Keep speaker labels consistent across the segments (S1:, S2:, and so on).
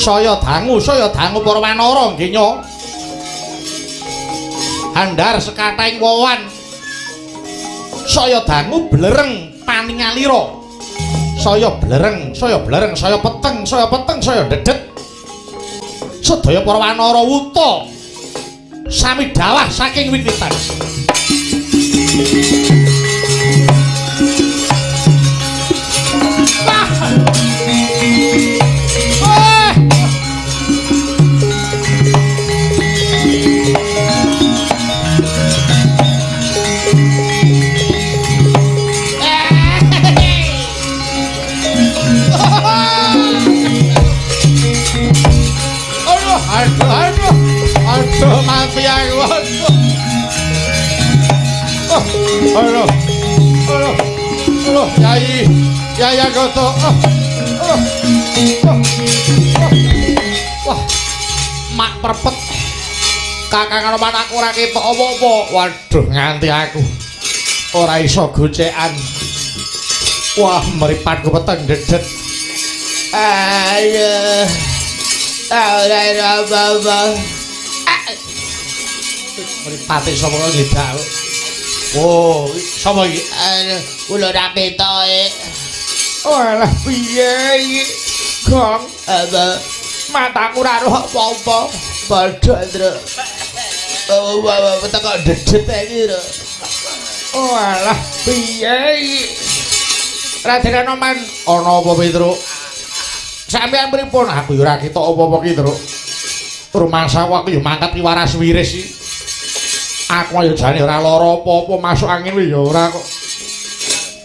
S1: Saya dangu para wanara nggih nyo. Handar sekathahing wowan. Saya dangu blereng paningalira. Saya blereng, saya blereng, saya peteng, saya peteng, saya dedet. Sedaya para wanara wuta sami dawah saking wit-witan. Wah! Wah! Aduh, aduh, aduh, aduh, mati aku, aduh. Oh, aduh, aduh, aduh, Yai, Yai Anggota, oh, oh, oh, oh. Wah, mak perpet, kakang Anoman aku ora ketok apa-apa. Waduh, nganti aku ora iso gocekan. Wah, mripatku peteng dedet.
S2: Aduh. Ora apa-apa.
S1: Mripate sapa kok ngedak. Oh, sapa iki?
S2: Aduh, kula ora ketoke.
S1: Walah, piye iki? Gong,
S2: Apa?
S1: mataku ora roh apa-apa.
S2: Padha, Truk. Oh, wah, wah, teko dedet iki, Truk.
S1: Walah, piye iki? Raden Anoman, ana apa Petruk? Sampeyan pripun? Aku ya ora ketok apa-apa ki, Truk. Rumangsa aku ya mangkat ki waras wiris iki. Aku ya jane ora lara apa-apa, masuk angin kuwi ya ora kok.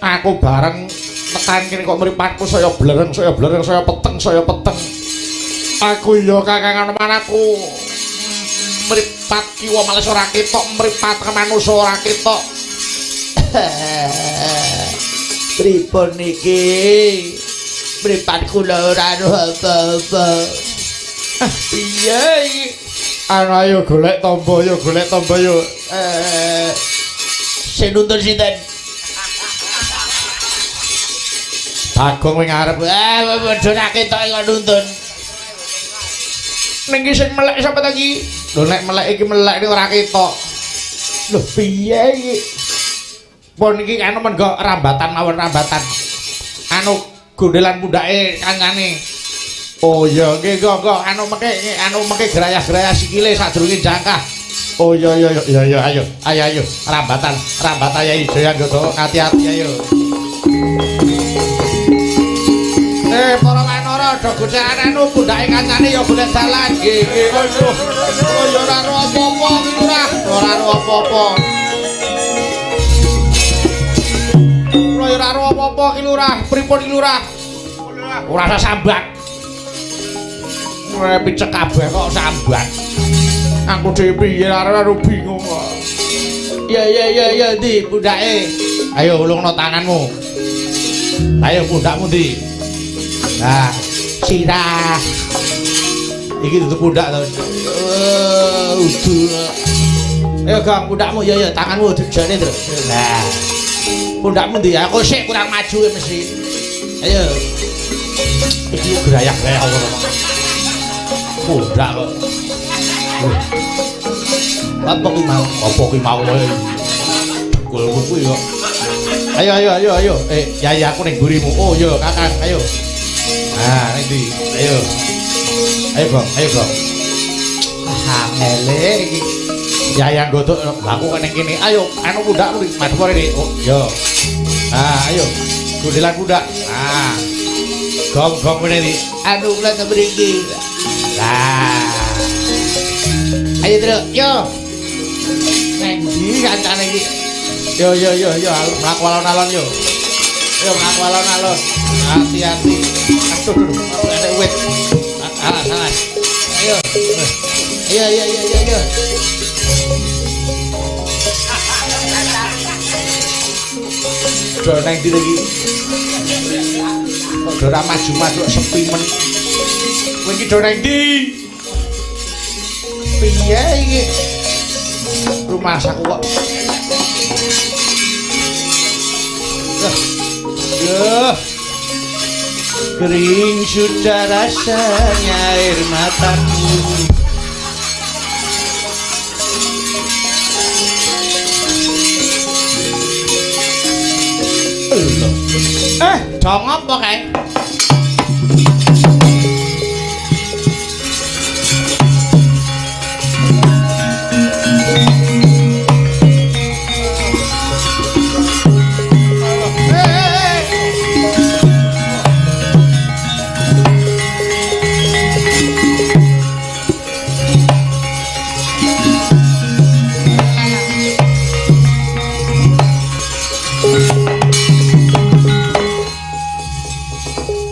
S1: Aku bareng tekan kene kok mripatku saya blereng, saya blereng, saya peteng, saya peteng. Aku ya Kakang Anoman aku mripat kiwa males ora ketok, mripat manusa ora ketok.
S2: Pripun niki? Mripat kula ora roh apa-apa.
S1: Piye iki? Anu ayo golek tombo yo, golek tombo yo.
S2: Sing nuntun sinten?
S1: Bagong wing ngarep.
S2: Wah, padha ora ketok kok nuntun.
S1: Ning iki sing melek sapa ta iki? Lho nek melek iki melek iki ora ketok. Lho piye iki? Pun iki anu menggo rambatan mawon rambatan. Anu gondelan pundhake kancane. Oh iya nggih nggo nggo anu mengke gerayah-gerayah sikile sadurunge jangkah. Oh iya iya iya iya ayo ayo ayo rambatan rambatan Yai Jaya Nggodo hati-hati ayo. Para wanara do gocekan anu pundhake kancane ya golek dalan. Nggih nggih aduh. Oh ya ora ro apa-apa iki lurah. Ora ro apa-apa. Kula ya ora ro apa-apa iki lurah. Pripun iki lurah? Ora usah sambat. Ora picek kabeh kok sambat. Aku dhewe piye arep bingung kok.
S2: Ya ya ya ya ndi pundhake?
S1: Ayo ulungno tanganmu. Ayo pundhakmu ndi? Nah,
S2: Sirah.
S1: Iki dudu pundak to.
S2: Udu. Ayo Gang, pundhakmu ya ya tanganmu jane, Truk. Nah. Pundhakmu ndi? Aku sik kurang maju mesti. Ayo.
S1: Iki gerayah-gerayah apa to? Pundak kok.
S2: Apa kuwi mau?
S1: Apa kuwi mau kowe? Dengkulmu kuwi kok. Ayo ayo ayo ayo. Yai aku ning mburimu. Oh iya, Kakang, ayo. Nah, ning ndi? Ayo. Ayo, Gong, ayo, Gong.
S2: Ah, angele iki.
S1: Yai Anggodo, lha aku kok ning kene. Ayo, anu pundakmu iki, madhep rene. Oh, iya. Ah, ayo. Gondelan pundak. Ah. Gong, gong ngene iki.
S2: Anu kula teng mriki.
S1: Lah.
S2: Ayo, Truk.
S1: Yo. Neng ndi kancane iki? Yo yo yo yo mlaku alon-alon yo. Yo mlaku alon-alon. Hati-hati. Aduh, aduh, ada wit. Alas, alas.
S2: Ayo. Ayo ayo ayo ayo ayo.
S1: Do neng ndi iki? Kok do ora maju-maju sepi men. Kowe iki do neng ndi?
S2: Piye iki?
S1: Rumah saku kok. Duh. Duh.
S2: Kering sudah rasanya air mataku.
S1: Dong apa kae?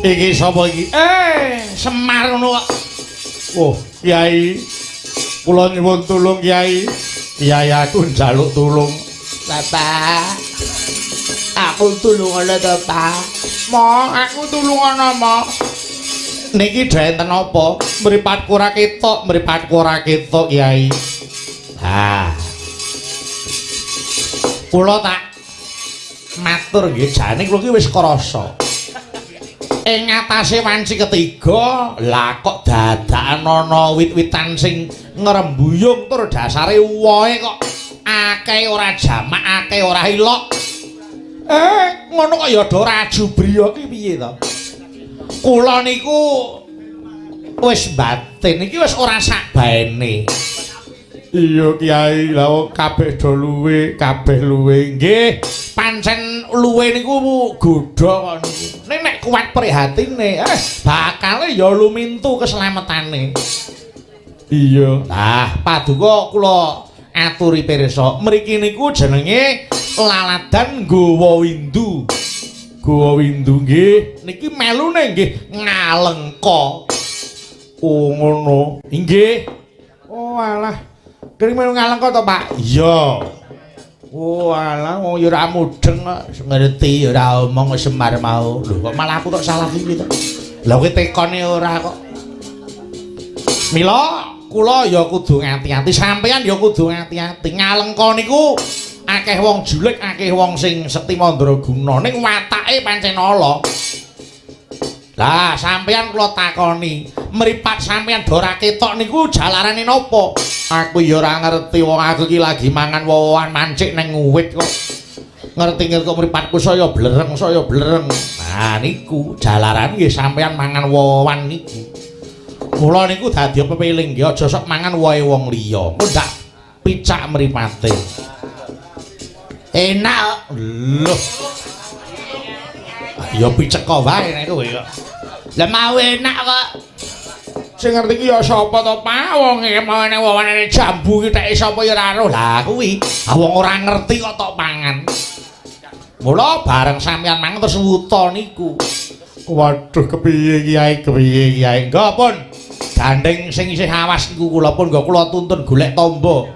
S1: Iki sapa iki? Semar ngono kok. Oh, Kyai. Kula nyuwun tulung, Kyai. Kyai aku njaluk tulung.
S2: Bapak. Aku tulungono to, Pak.
S1: Mo, aku tulungono, Mo. Niki do enten apa? Mripatku ora ketok, mripatku ora ketok, Kyai. Ha. Kula tak matur nggih, jane kula iki wis krasa. Ing ngatasé wanci ketiga, lah kok dadakan ana wit-witan sing ngrembuyung tur dasare wohe kok akeh ora jamak, akeh ora ilok. Ngono kok ya do raju briya ki piye to? Kula niku wis batin iki wis ora sak baene. Iya Kyai, lha wong kabeh do luwe, kabeh luwe. Nggih, pancen luwe niku godha kok niku. Ning nek kuat prihatine, bakale ya lumintu keselametane. Iya. Lah, paduka kula aturi pirsa, mriki niku jenenge Laladan Gowa Windu. Gowa Windu nggih, niki melune nggih ngalengka. Oh ngono. Nggih. Oh alah. Kene melu ngalengka to, Pak? Iya. Oh alah, wong ya ora mudeng kok,
S2: ngerti ya ora omong Semar mau.
S1: Lho kok malah aku tok salah iki to. Lah kowe tekone ora kok. Mila kula ya kudu ngati-ati, sampeyan ya kudu ngati-ati. Ngalengka niku akeh wong juleg, akeh wong sing sekti mandraguna, ning watake pancen ala. Lah sampeyan kula takoni, mripat sampeyan do ora ketok niku jalarane napa? Aku ya ora ngerti, wong aku iki lagi mangan wowoan mancik nang wit kok. Ngerti-ngerti kok mripatku saya blereng, saya blereng. Nah niku jalaran nggih sampeyan mangan wowoan niku. Kula niku dadi pepeling nggih aja sok mangan wohe wong liya. Engko ndak picak mripate.
S2: Enak.
S1: Lho. Ya picek kok wae nek kowe kok.
S2: Lah mau enak kok.
S1: Sing ngerti ki ya sapa to, Pak? Wong iki mau nek wowane jambu ki teke sapa ya ora roh. Lah kuwi, ah wong ora ngerti kok tok pangan. Mula bareng sampeyan mangan terus wuta niku. Waduh kepiye Kyai, kepiye Kyai. Nggo pun gandeng sing isih awas niku kula pun nggo kula tuntun golek tombo.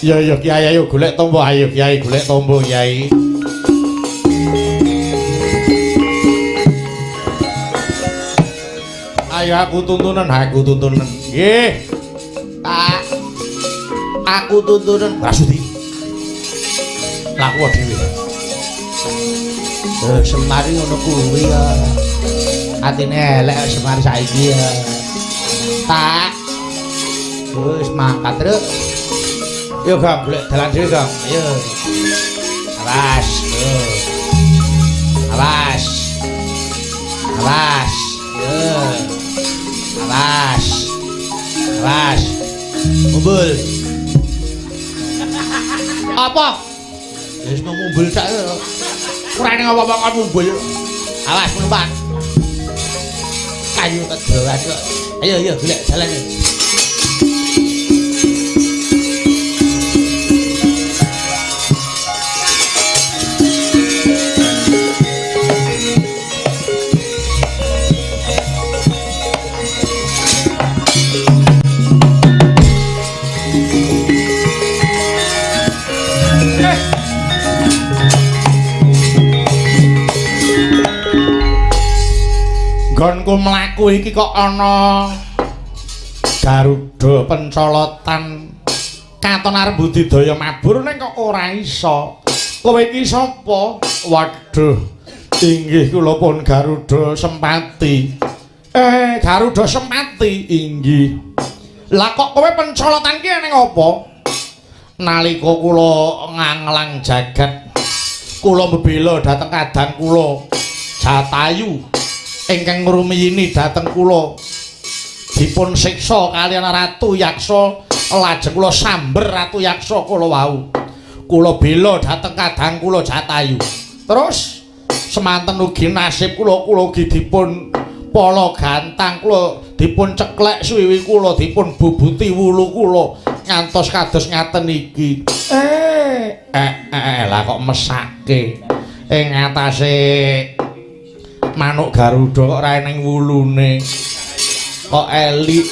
S1: Iya iya Kyai, ayo golek tombo, ayo Kyai golek tombo Kyai. Ayo aku tuntunan, aku tuntunan. Nggih.
S2: Pak. Aku tuntunan.
S1: Ora sudi. Laku dhewe.
S2: Semar ngono kuwi ya. Atine elek Semar saiki ya. Pak. Wis mangkat, Truk.
S1: Yo, Gong, golek dalan dhewe, Gong.
S2: Ayo. Awas. Yo. Awas. Awas. Yo. Awas. Awas. Mumbul.
S1: Apa?
S2: Wis mau mumbul sak.
S1: Ora ning apa-apa kok mumbul.
S2: Awas numpak. Kayu kedowan kok. Ayo ayo golek dalan.
S1: Nggonku mlaku iki kok ana Garuda pencolotan katon arep budidaya mabur ning kok ora iso. Kowe iki sapa? Waduh. Inggih kula pun Garuda Sempati. Garuda Sempati inggih. Lah kok kowe pencolotan ki ning apa? Nalika kula nganglang jagat, kula mbebela dhateng kadang kula Jatayu ingkang ngrumiyini dhateng kula dipun siksa kaliyan Ratu Yaksa, lajeng kula samber Ratu Yaksa kula wau. Kula bela dhateng kadang kula Jatayu. Terus semanten ugi nasib kula, kula ugi dipun pala gantang, kula dipun ceklek suwiwi kula, dipun bubuti wulu kula ngantos kados ngaten iki. Lah kok mesake ing atase manuk Garuda kok ora eneng wulune. Kok elik.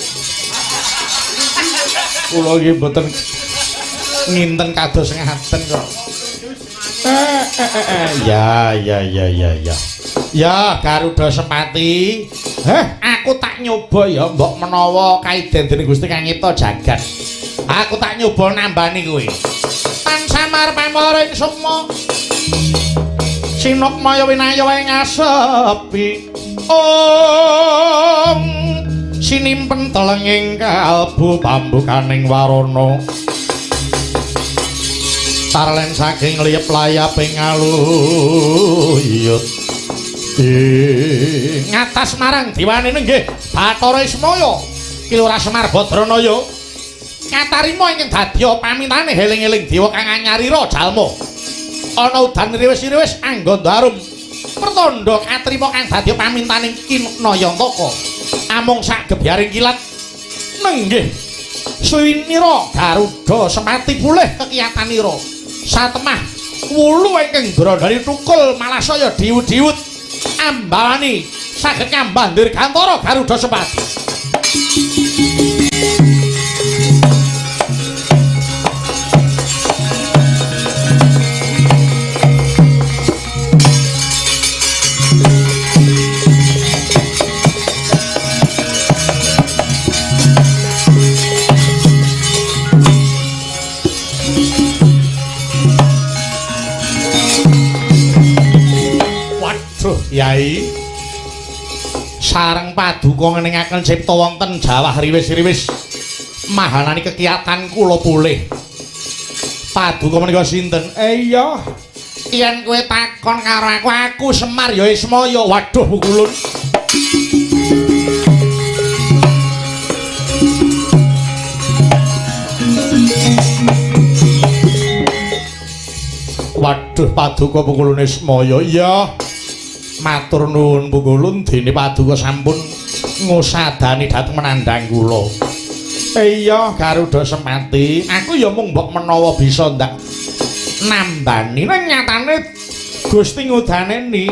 S1: Kula iki mboten nginten kados ngaten kok. Ya. Ya Garuda Sempati. Aku tak nyoba ya mbok menawa kaiden dening Gusti kang nyipta jagat. Aku tak nyoba nambani kowe. Tan samar pamoring sukma. Sinukmaya winaya ing asepi. Om sinimpen telenging kalbu pambukaning warana. Tarlen saking liyep layaping aluyut. Ngatas marang diwane nggih Bathara Ismaya Ki Lurah Semar Badranaya katarima ingkang dadya pamintane eling-eling dewa kang anyarira jalma. Ana udan riwis-riwis angganda arum pertanda katrima kang dadya pamintane Ki Nayantaka. Amung sak gebyaring kilat nenggih suwinira Garuda Sempati pulih kekiyatanira. Satemah wulu ingkang grandhani tukul malah saya diwut-diwut ambawani saged ngambah dirgantara Garuda Sempati. Yai sareng paduka ngeningaken cipta wonten jawah riwis-riwis mahanani kekiyatan kula pulih. Paduka menika sinten? Iya. Yen kowe takon karo aku, aku Semar ya Ismaya. Waduh pukulun. Waduh paduka pukulun Ismaya. Iya. Matur nuwun pukulun dene paduka sampun ngusadani dhateng menandang kula. Iya Garuda Sempati, aku ya mung mbok menawa bisa ndak nambani nang nyatane Gusti ngudaneni.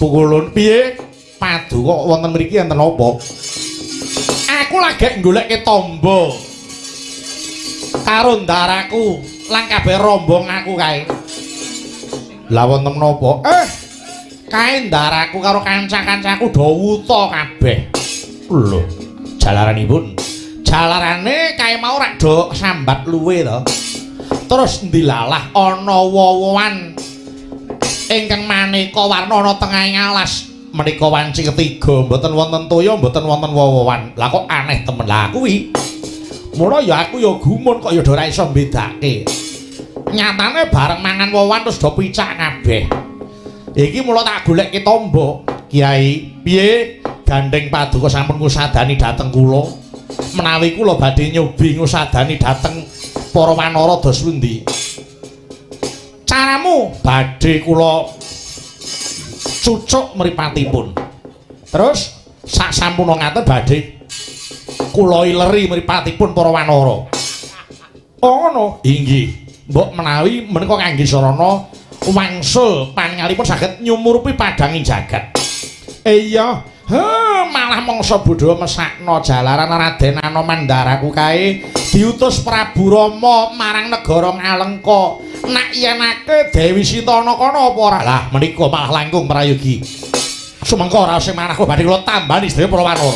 S1: Pukulun piye? Paduka wonten mriki enten apa? Aku lagi goleke tamba karo ndaraku lan kabeh rombong aku kae. Lah wonten menapa? Kae ndaraku karo kanca-kancaku do wuta kabeh. Lho, jalaranipun. Jalarane kae mau rak do sambat luwe to. Terus ndilalah ana wowoan ingkang maneka warna ana tengahing alas. Menika wanci ketiga, mboten wonten toya, mboten wonten wowoan. Lah kok aneh temen lah kuwi. Mula ya aku ya gumun kok ya ora iso mbedake. Nyatane bareng mangan wowoan terus do picak kabeh. Iki mula tak golekke tamba. Kiai, piye gandeng paduka sampun ngusadani dhateng kula? Menawi kula badhe nyobi ngusadani dhateng para wanara dos pundi? Caramu badhe kula cucuk mripatipun. Terus sak sampuna ngaten badhe kula ileri mripatipun para wanara. Oh ngono? Inggih. Mbok menawi menika kangge sarana wangsul pangalipun saged nyumurupi padhanging jagat. Iya, malah mangsa bodho mesakno jalaran Raden Anoman ndaraku kae diutus Prabu Rama marang negara Ngalengka. Nak yenake Dewi Sita ana kono apa ora? Lah menika malah langkung prayogi. Sumengko raos sing manah kula badhe kula tambani sedaya para wanara.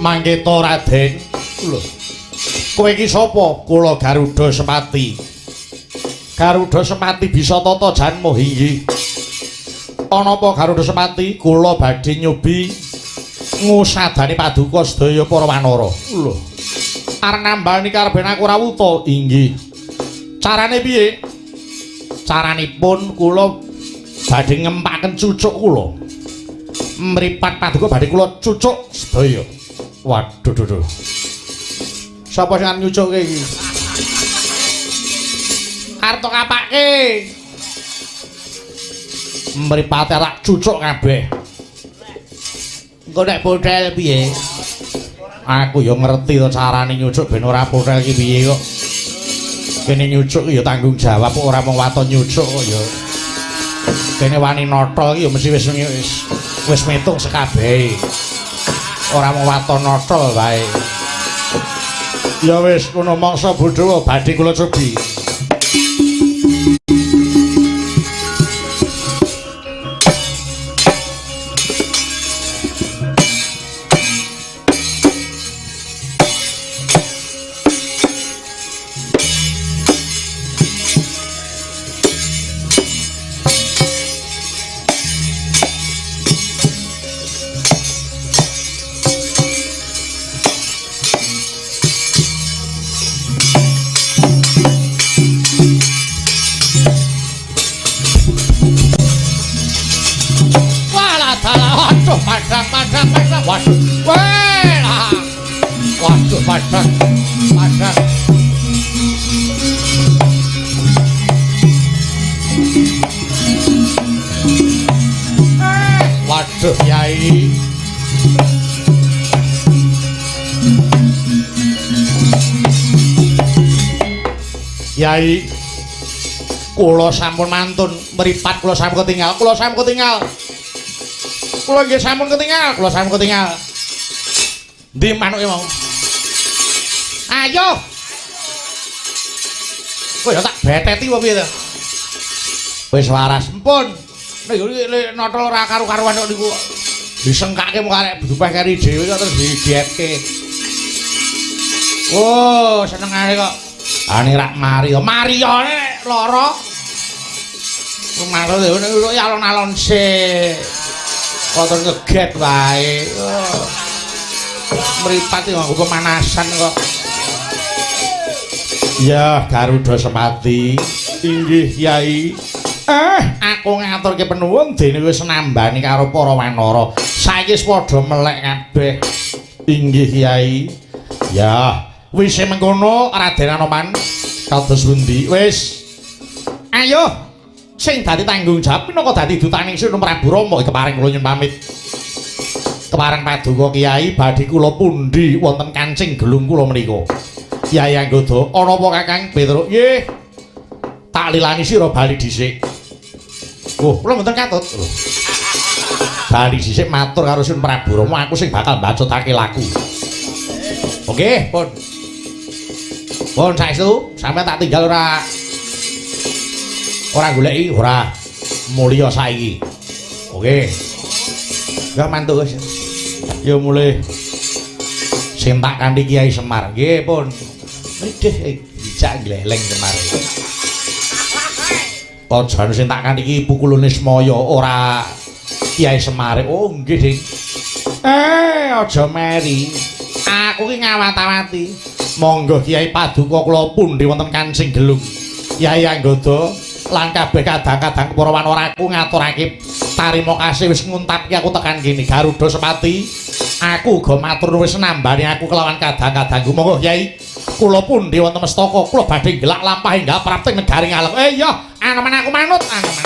S1: Mangketa Raden. Lho. Kowe iki sapa? Kula Garuda Semati. Garuda Semati bisa tata janma inggih. Ana apa Garuda Semati? Kula badhe nyobi ngusadani paduka sedaya para wanara. Lho. Arep nambani karben aku rawuta inggih. Carane piye? Caranipun kula badhe ngempaken cucuk kula. Mripat paduka badhe kula cucuk sedaya. Waduh duh duh. Sapa sing arep nyucukke iki? Arep tok kapake. Mripate rak cucuk kabeh.
S2: Engko nek pothel piye?
S1: Aku ya ngerti to carane nyucuk ben ora pothel iki piye kok. Kene nyucuk ya tanggung jawab kok ora mung waton nyucuk kok ya. Kene wani notol iki ya mesti wis wis metung sekabehe. Ora mung waton notol wae. Ya wis ngono mangsa bodho badhe kula cobi. Yai, kula sampun mantun mripat kula sampun ketinggal, kula sampun ketinggal. Kula nggih sampun ketinggal, kula sampun ketinggal. Ndi manuke mau? Ayo. Kowe ya tak beteti apa piye to? Wis waras, empun. Nek iki notol ora karu-karuan kok niku. Disengkake mung karek dupeh keri dhewe kok terus didietke. Oh, senengane kok. Ane rak Mario, Marione lara. Mario lho alon-alon sik. Kok terus ngeget wae. Mripat iki nganggo pemanasan kok. Ya, Garuda Semati. Inggih, Yai. Aku ngaturke penuwun dene wis nambani karo para wanara. Saiki wis padha melek kabeh. Inggih, Yai. Ya. Wis mengkono Raden Anoman kados pundi? Wis. Ayo sing dadi tanggung jawab minangka dadi dutaning Sun Prabu Rama kepareng kula nyuwun pamit. Kepareng paduka Kyai badhe kula pundi wonten kancing gelung kula menika. Kyai Anggada, ana apa Kakang Petruk? Nggih. Tak lilani sira bali dhisik. Oh, kula mboten katut. Lho. Bali dhisik matur karo Sun Prabu Rama, aku sing bakal mbacutake laku. Oke, pun. Pun saestu sampeyan tak tinggal ora ora goleki ora mulya saiki. Oke. Ya mantuk wis. Ya mulih. Sing tak kanthi Kyai Semar. Nggih, pun. Medhih dijak gleleng Semar. Aja sing tak kanthi iki pukulune Semaya ora Kyai Semar. Oh, nggih, Ding. Aja meri. Aku ki ngawat-awati. Monggo Kyai paduka kula pundi wonten kancing gelung. Kyai Anggada lan kabeh kadang-kadang para wanara aku ngaturake tarima kasih wis nguntapke aku tekan kene. Garuda Semati, aku uga matur wis nambani aku kelawan kadang-kadangku. Monggo Kyai, kula pundi wonten mestaka kula badhe ngelak lampah enggak prapting negari Ngalem. Iya, Anoman aku manut, Anoman.